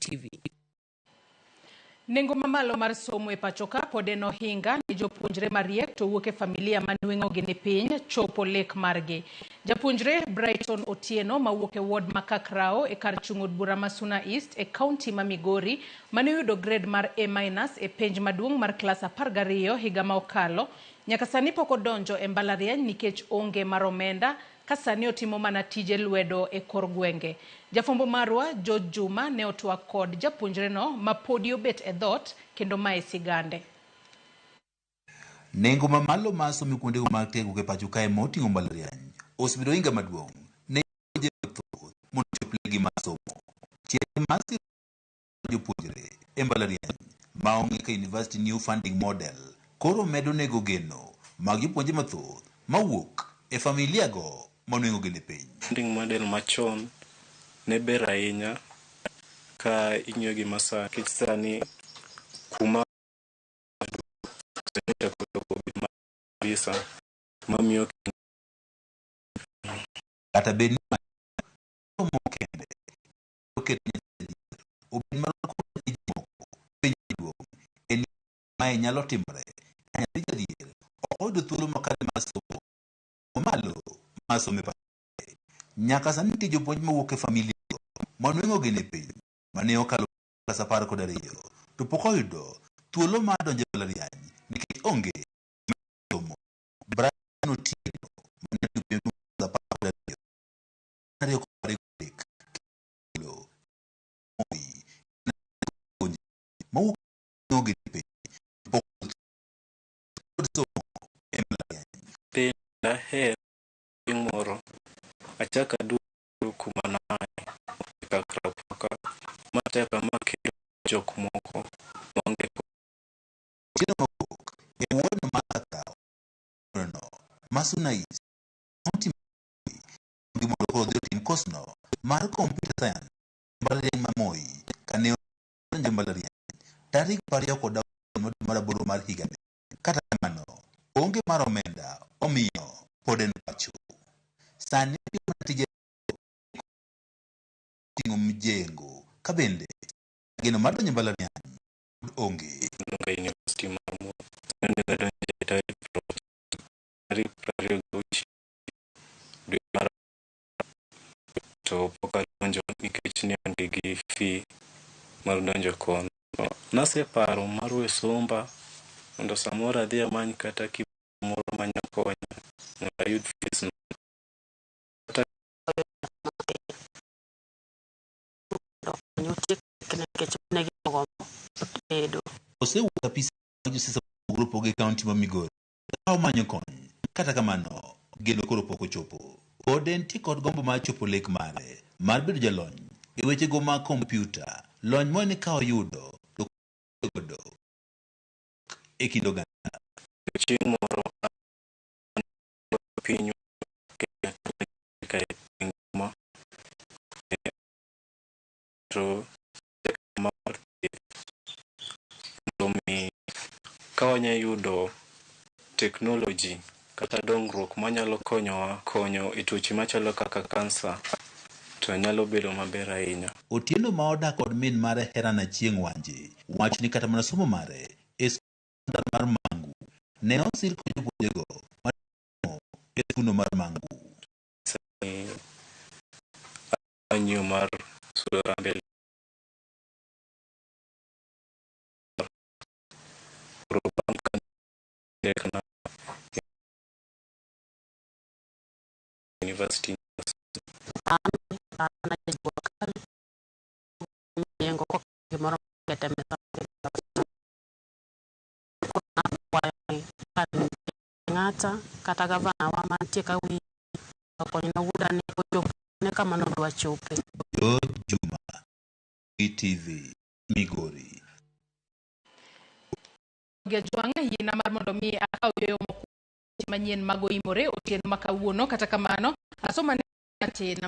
TV. Nengo mamalo mar somo e pachoka pod en ohinga ne jopuonjre mariek to wuok e familia ma nweng'ogi ni piny chopo lek margi. Japuonjre Brighton Otieno mawuok e ward ma Kakrao e kar chung' od bura ma Suna East e kaunti ma Migori mane oyudo grade mar A minus e penj maduong' mar klas 12 higa ma okalo nyaka sani pok odonjo e mbalariany nikech onge mar omenda ka sani otimo mana tije lwedo e kor gwenge. Jafwambo marwa George Juma ne otwak kod japuonjreno ma podi obet e dhoot kendo mae sigande. Nengo mamalo mar somo kuondego mag tiegruok e pacho kae moting'o mbalariany osebedo ohinga maduong' ne jopuonjre mathoth mondo ochop lekgi mar somo. Chenro mar siro jopuonjre e mbalariany ma ong'e ka University New Funding Model koro medo nego geno mag jopuonjre mathoth mawuok e familia go monweng'o gi ni piny. Funding model machon ne ber ahinya ka ing'iyo gi masani nikech sani kuma kabisa mamiyo Kata bed ni somo kende oket nyathi obed marom kod tije moko penjo maduong' en ni mae nyalo timore ka nyathi jadhier ok oyudo thuolo makare mar somo mamalo mar somo e pacho. Nyaka sani nitie jopuonj mawuok e familia go manweng'o gi ni piny mane okalo klas 12 to pok oyudo thuolo mar donjo e mbalariany nikech onge somo. Brian Otieno mane oyudo penj mar 12 2 23 kelo Moi mawuok gi piny pok oyudo somo e mbalariany. Piny daher chieng' moro achak aduogo kuma naaye e Kakrapoka machak amak jok moko maonge Otieno mawuok e ward mar Kakrao no ma Suna East kaunti gi mondo koro odhi otim kos no mar computer science mbalariany ma Moi kane odonjo e mbalariany tarik 26 mar dwe mar aboro mar higani. Kata kamano, onge mar omenda omiyo pod en pacho. Sani otiyo mana tije ting'o mjengo ka bende geno mar donjo e mbalariany pod onge. Luonga University mar Moi. Onego adonje tarik 26 dwe mar to pok adonjo nikech ne aonge gi fee mar donjo kono. Naseparo mar we somba mondo samoro adhi amany kata kibarua moro manya konya mondo ayud fees no. Kata Osewuok e apis mag josiasa mopogore opogore e kaunti ma Migori ka omanyo kony. Kata kamano, geno koro pok ochopo. Pod entie kod gombo mar chopo lek mare mar bedo jalony e wechego mag kompyuta, lony moen ni ka oyudo to godo e kind oganda. Chieng' moro piny Kenya ka e ngima to mar thieth mondo mi ka wanya yudo technology kata dongruok manyalo konyowa konyo e tuoche machalo kaka kansa to nyalo bedo maber ahinya. Otieno ma odak kod min mare Herana Achieng' Wanje wacho ni kata mana somo mare e skul mar Mangu ne osir kod jopuonjrego ma e skundno mar Mangu. Sani anyiewo mar sudora mbele koro bang' ka ndikna university. Gimoro kete mesa ng'ata kata gavana wa mantie ka wi okonyna wuoda ni ochopne kama nodwa chope. George Juma, ETV, Migori. Gajwang' yiena mar mondo mi akaw yueyo mokwongo manyien mag oimore otieno ma kawuono. Kata kamano, asoma ne matin.